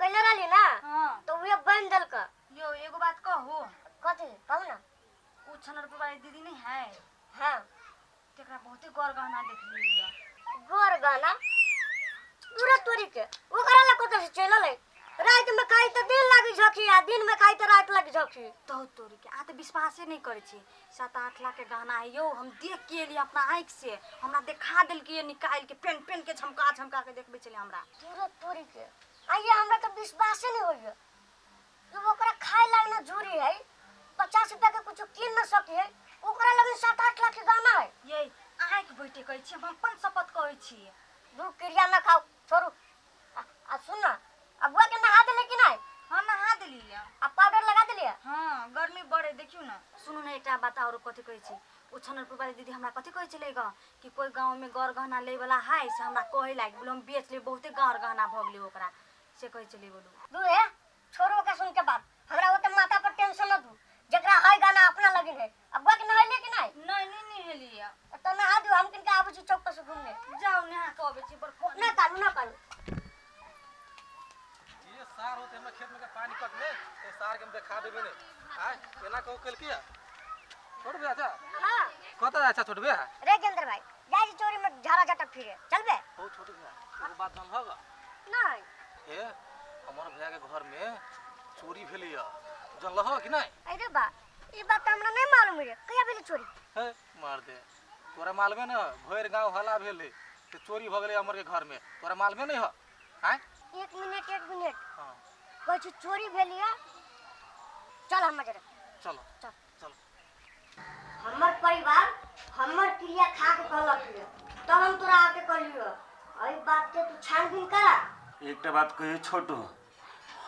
कैले रहली ना। हाँ। तो उहे बन देलक। यो एगो बात कहू? कथी कहू ना। उ छनरपुर वाली दीदी नहीं है? हाँ। तेकरा बहुते गौर गहना देखली है। गौर गहना पूरा तोरी के ओकरा ला कत से चलल है? रात में खाई तो दिन लागी झोंकी आ दिन में खाई तो रात लागी झोंकी। तो तोरी के आ तो विश्वासे नहीं करे छी। 7-8 लाख के गहना है यो, हम देख के एली अपना आँख से, हमरा देखा देलकै निकालि के पेन पेन के झमका झमका के देखबै छलै हमरा। पूरा तोरी के आइए हमरा तो विश्वासे नहीं होइए। जब ओकरा खाए लाग ना जूरी है, 50 रुपया के कुछ कीन ना सकी है, ओकरा लगे 7-8 लाख के गहना है। ये आँख बैठे कहै छी, हम अपन शपथ कहै छी। दू क्रिया ना खाओ छोड़ू। आ सुन ना, अबुआ के नहा देले कि नहीं? हाँ नहा देली। आ पाउडर लगा देलिए? हाँ गर्मी बड़े देखियो ना। सुनू ना एकटा बात और कथी कहै छी, उ छनरपुर वाली दीदी हमरा कथी कहै छलै ग कि कोई गाँव में गौर गहना ले वाला है से हमरा कहै लागि, बोलो हम बेच ले, बहुते गौर गहना भऽ गेलै ओकरा, से कहै छलै। बोलू दू हे छोड़ो ओकरा सुन के बात, हमरा ओते माथा पर टेंशन न दू, जेकरा है गाना अपना लगिन है। अबुआ के नहैले कि नहीं? नहीं नहीं नहेलिए। तो नहा दू, हम किनका आबै छी चौक पर से घूमने। जाओ नहा के अबै छी, पर फोन ना कानू ना कानू। ये सार होते हमरा खेत में के पानी कटले, ए सार के हम देखा देबे ने। आय एना कहू कल किया छोड़ बे। अच्छा हां कत अच्छा छोड़ बे। रे गेंद्र भाई जाय छी चोरी में झाड़ा झटक फिरे चलबे। हो छोट भैया एगो बात जान होगा? नहीं। ए हमर भैया के घर में चोरी भेलैया, जानल हो कि नहीं? अरे बा ई बात त हमरा नहीं मालूम रे, कहिया भेलै चोरी? हे मार दे, तोरा मालूमे न भरि गांव हल्ला भेलै से चोरी भ गेलै हमर के घर में, तोरा मालूमे नहीं हो? आय एक मिनट एक मिनट। हां कहै छी चोरी भेलिया, चल हमर जरे। चलो चल चलो। हमर परिवार हमर क्रिया खा के कहलक हिय, तब हम तोरा आके कहलियो एहि बात के तू छानबीन करा। एकटा बात कहियो छोटू,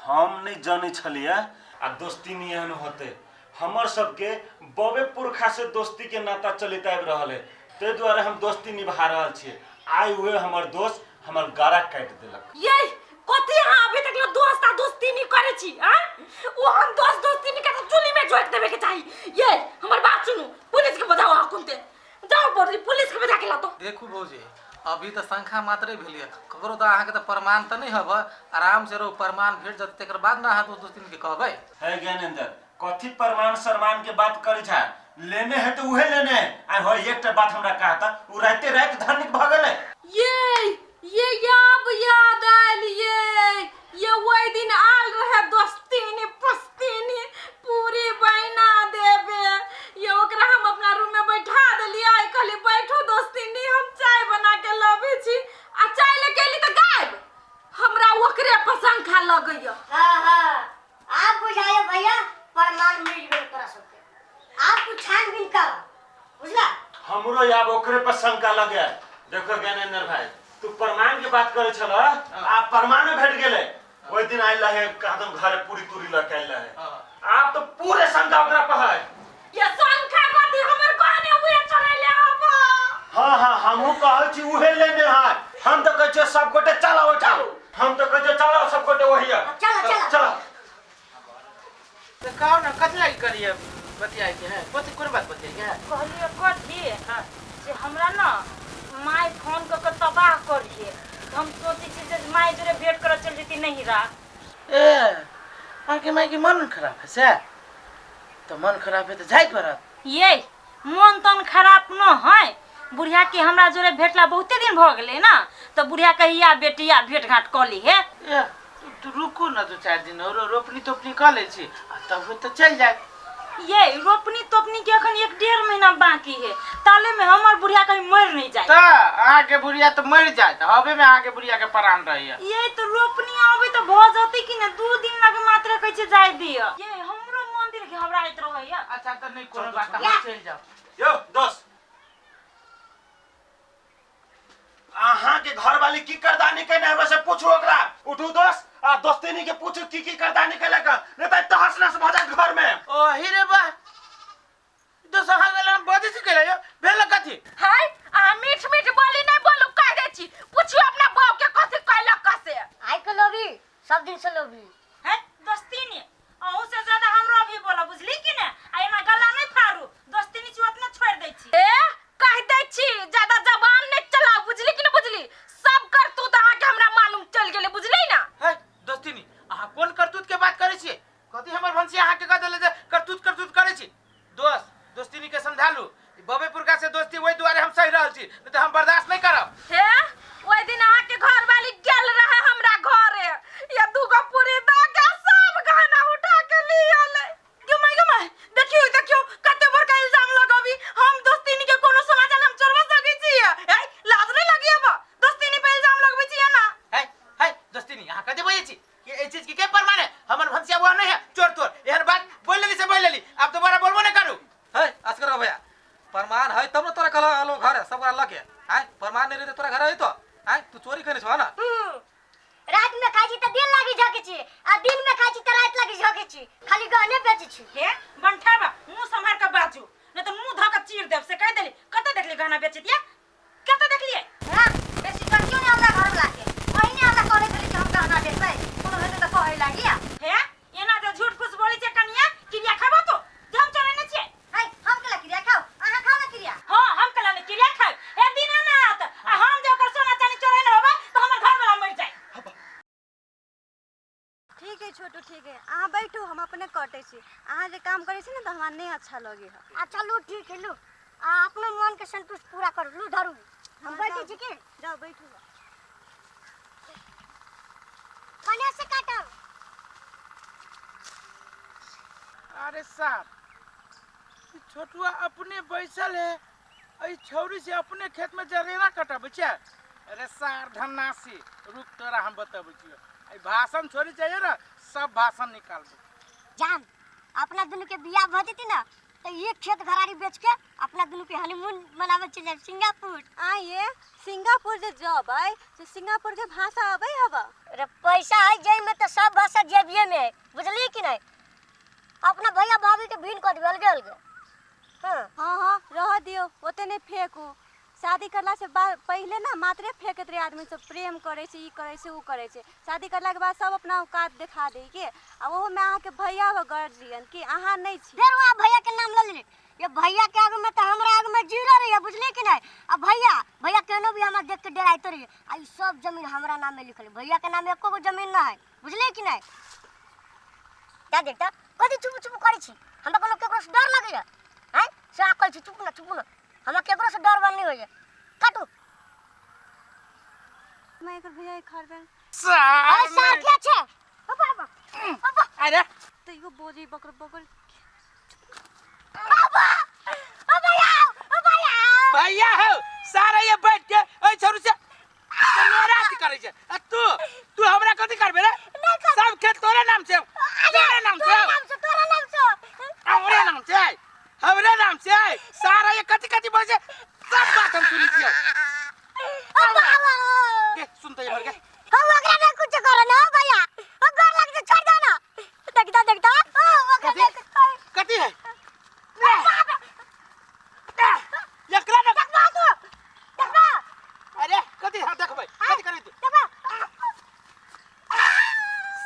हम नहीं जानै छलियै आ दोस्ती नहीं एहन होते। हमर सबके बबे पुरखा से दोस्ती के नाता चलैत आबि रहल है, ताहि दुआरे हम दोस्ती निभा रहल छियै। आइ उहे हमर दोस्त हमर गरा काटि देलक। ये कथी अहाँ अभी तक ले दोस्त आ दोस्ती नहीं करे छी? आँ ओ हम दोस्त दोस्ती नहीं करते चुल्ही में झोंक देवे के चाही। ये हमर बात सुनू, पुलिस के बजाओ अहाँ कुनते जाओ बोली पुलिस के बजा के लातो। देखू भौजी अभी तो शंखा मात्रे भेलिए, ककरो तो अहाँके तो प्रमाण तो नहीं हब, आराम से रहो, प्रमाण भेट जतै तकर बाद ना अहाँ दोस्त के कहबै। है ज्ञानेंद्र कथी प्रमाण सरमान के बात करै छा? लेने है तो उहे लेने है। आइ हो एकटा बात हमरा कहता, उ राते रात धनिक भ गेलै। ये याब याद आयल, ये ओहि दिन आयल रहे दोस्तीनी पुस्तीनी पूरी बना देबे, ये ओकरा हम अपना रूम में बैठा देलियै, कहली बैठो दोस्तीनी हम चाय बना के लबै छी, आ चाय लेके एली तऽ गायब। हमरा ओकरे पर शंका लगैया। हाँ हाँ आप बुझाए भैया प्रमाण मिल गेल तोरा सबके, आप कुछ छानबीन कर बुझला। हमरो आब ओकरे पर शंका लगे। देखो ज्ञानेंद्र भाई तू प्रमाण के बात करे छल, आ प्रमाण भेट गेलै। ओहि दिन आयल रहे कहादन घरे पूरी तूरी लऽ के आयल रहे, आब तो पूरे शंका ओकरा पर है। ये शंका कथी हमर कहने उहे चढ़ैले हब। हाँ हाँ हमहू कहै छी उहे लेने है, हम तो कहै छियै सब गोटे चलो ओहिठाम, हम तो कहै छियै चलो सब गोटे ओहिया। चलो चलो चलो। तो कहो ना कथी लागि करिए बतियाए के है, कथी कोन बात बतियाए के है? कहलिए कथी जे हमरा ना my phone क के तबाह करिए, हम सोचै छी जे my जोरे भेंट करऽ चल जैती नहीं रा। ए अहाँके माय के मन खराब है से? तो मन खराब है तो जाय पड़त। ये मन तन खराब न है, बुढ़िया के हमरा जोरे भेटला बहुते दिन भ गेलै ना, तो बुढ़िया कहिया बेटिया भेंट घाट कऽ ली हे। ए तू रुकू ना 2-4 दिन और रोपनी तोपनी कऽ लै छी आ तब तो चलि जाय। ये रोपनी तोपनी के अखन 1-1.5 महीना बाकी है, ताले में हमर बुढ़िया कहीं मर नहीं जाए। त अहाँके बुढ़िया तो मर जाए, हबे में अहाँके बुढ़िया के प्राण रहैया। ये तो रोपनी आबे तो भ जतै कि ना, 2 दिन लगे मात्र कहै छै जाय दिय। ये हमरो मंदिर घबराइत रहैया। अच्छा त नहीं कोनो बात, अहाँ चलि जाओ। यो दोस्त अहाँ के घर वाली की करदानी केने हेबै से पूछू ओकरा। उठू दोस्त आ दोस्तीनी के पूछू की की करदानी केलक, नहीं त तहस नहस भ जायत घर में। ओ ही रे बा दोस्त अहाँ गेल हम बजै छी केला यो भेल कथी? हाय अहाँ मीठ मीठ बोली नहीं बोलू, कह दै छी पूछियो अपना बाप के कथी कैलक कसे। आइ के लोभी सब दिन से लोभी है दोस्तीनी, अहू से ज्यादा हमरो अभी बोला बुझली कि ने, आ एना गला नहीं फाड़ू दोस्तीनी छी ओतना छोड़ दै छी। ए कह दै छी ज्यादा जबान नहीं चलाओ बुझली कि ने बुझली, सब करतूत अहाँ के हमरा मालूम चल गेलै बुझली ना। है दोस्तीनी बर्दाश्त नहीं करब। हे ओइ दिन अहाँ के घर वाली गेल रहे हमरा घरे, या दूगो पूरी द के सब गहना उठा के लियल। गे माय गे माय, देखियो देखियो कते बड़का इल्जाम लगाबी। हम दोस्तीनी के कोनो समाचार हम चोरबा सकै छी? ए लाज नहीं लगी अब दोस्तीनी पे इल्जाम लगबै छी ना? है है दोस्तीनी, अहाँ कथी बजै छी? कि एहि चीज के के प्रमाण है? हमर भनसिया बुआ नहीं है चोर तोर। एहन बात बोल लेली से बोल लेली, आब दोबारा बोलबो नहीं करू। है असगर भैया, प्रमाण है तब न तोरा कहल आलो घर सब गोरा लके। आय प्रमाण नहीं रहे तोरा घर है तो आय तू चोरी करने छो ना? रात में खाइ छी त दिन लागी झके छी, आ दिन में खाइ छी त रात लागी झके छी, खाली गहने बेचै छी। हे बंठाबा, मुंह संभार के बाजू, नहीं तो मुंह धऽ के चीर देब से कह देली। कते देखली गहना बेचैत या? कते देखलिए? हां बेसी करियो ने हमरा घर वाला के, पहिने हमरा कहने छली कि हम गहना बेचबै, कोनो हेतै त कहै लागी। हे एना जे झूठ फूस बोलै छै कनिया, क्रिया खाबो तो जे हम चोरेने छियै। है हम केला क्रिया खाउ, अहाँ खाउ ना क्रिया। हां हम केला ने क्रिया खाउ। हे दीनानाथ, आ हम जे ओकर सोना चानी चोरेने होबै त हमर घर वाला मरि जाय। ठीक है छोटू, ठीक है, अहाँ बैठू, हम अपने कटै छी। अहाँ जे काम करै छी ने तऽ हमरा नहि अच्छा लगे है। अच्छा लू ठीक है, लू आ अपना मन के संतुष्ट पूरा करू, लू धरू हम बैठे छी की? जाओ बैठू। कने से काटब? अरे साहब, ई छोटुआ अपने बैसल है, एहि छौरी से अपने खेत में जरेरा कटबै छै। अरे सार धन्नासी, रुक तोरा हम बतबै छियौ। एहि भाषण छोड़ी चाहिए ना, सब भाषण निकालबै। जान अपना दुनू के बियाह भ जेती ना तो एक खेत घरारी बेच के अपना दुनू के हनीमून मनावे चल जाब सिंगापुर। आइए सिंगापुर जे जबै से सिंगापुर के भाषा अबै हबा? अरे पैसा है जेब में तो सब भाषा जेबिए में है, बुझलिए कि नहीं? अपना भैया भाभी के भीन कर देबै अलगे अलगे। हाँ हाँ हाँ रह दियो, ओते नहीं फेंकू। शादी करला से बाद पहले ना मात्रे फेंकत रहे आदमी सब, प्रेम करे छै, ई करे छै, ऊ करे छै। शादी करला के बाद सब अपना औकात देखा दे के, आ ओहो में अहाँ के भैया हो गार्जियन कि अहाँ नहीं छी। फेर वहाँ भैया के नाम ल लेली। ये भैया के आगू में तो हमरा आगू में जीरो रही, बुझलिए कि नहीं? आ भैया भैया केनो भी हमरा देख के डराइते रही। आ ई सब जमीन हमरा नाम में लिखल है, भैया के नाम में एको गो जमीन ना है, बुझलिए कि नहीं? क्या देखता कथी चुप चुप करै छी? हमरा कोनो केकरो से डर लगैया? आँय से आ कहै छी चुप ना चुप ना, हमरा केकरो से डर नहीं होइया। काटू मैं एकर भैया के खरबे। सार अरे सार क्या छै? बाबा बाबा, अरे तो इहो बोजी बकर बकर। बाबा ओ भैया, ओ भैया भैया हो सारा ये बैठ के एहि छौरी से मेरा की करै छै? आ तू तू हमरा कथी करबे रे? सब खेत तोरे नाम से, तोरे नाम से, तोरा नाम से, तोरा नाम से, हमरे नाम से, हमरे नाम से। सारा ये कथी कथी बजे सब बात हम सुनी छियौ। ओ बाबा के सुनते ये मर के हम ओकरा नहीं कुछ करो ना भैया, ओ गोर लग से छोड़ दो ना। देखता देखता ओ ओकरा नहीं कुछ कर। कथी है? एकरा ना देखबा तू, देखबा। अरे कथी है? देखबै कथी करै तू? देखबा।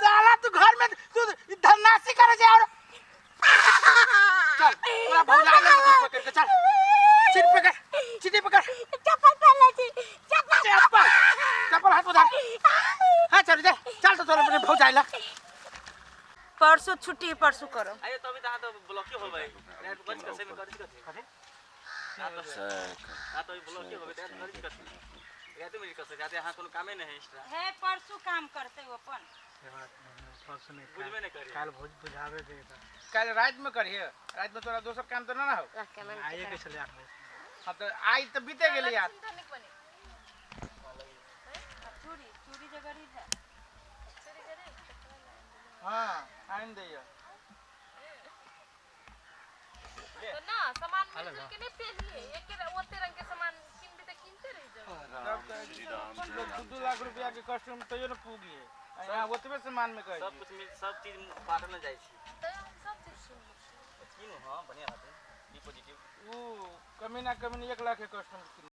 साला तू घर में तू धन्नासी करे छै और चल तोरा भौजा ले पकड़ के चल, चिट पकड़, चिटी पकड़, चप्पल पहन ले छी, चप्पल चप्पल चप्पल हाथ में धर। हां चल जा, चल तो तोरा अपने भौजा ला। परसों छुट्टी, परसों करो। अरे तो अभी तो ब्लॉक होबै रात को कथी में कथी कथी हां तो ब्लॉक होबै रात कथी कथी रात में कथी रात यहाँ कोनो कामे नहीं है एक्स्ट्रा। हे परसों काम करते हो अपन, बुझबे नहीं करी। काल भोज बुझावे के बा। कल रात में करिए, रात में तोरा दोसर काम तो ना ना हो। आइए के चले 8 बजे। हां तो आई तो बीते गेली यार। चूड़ी चूड़ी जे गरीब है। हां आइन दैया तो ना सामान मिलजुल के नहीं पहनिए, एक ओते रंग के सामान किनबे त किनते रह जाओ। तब तो 2 लाख रुपया के कस्टम तैयो न पूगी है। यहाँ ओतबे सामान में कह सब कुछ मिल, सब चीज बाटल न जाइ छी त हम सब चीज सुन लै छी। किनु। हां बढ़िया रहतै, बी पॉजिटिव। ऊ कमी ना कमी 1 लाख के कस्टम।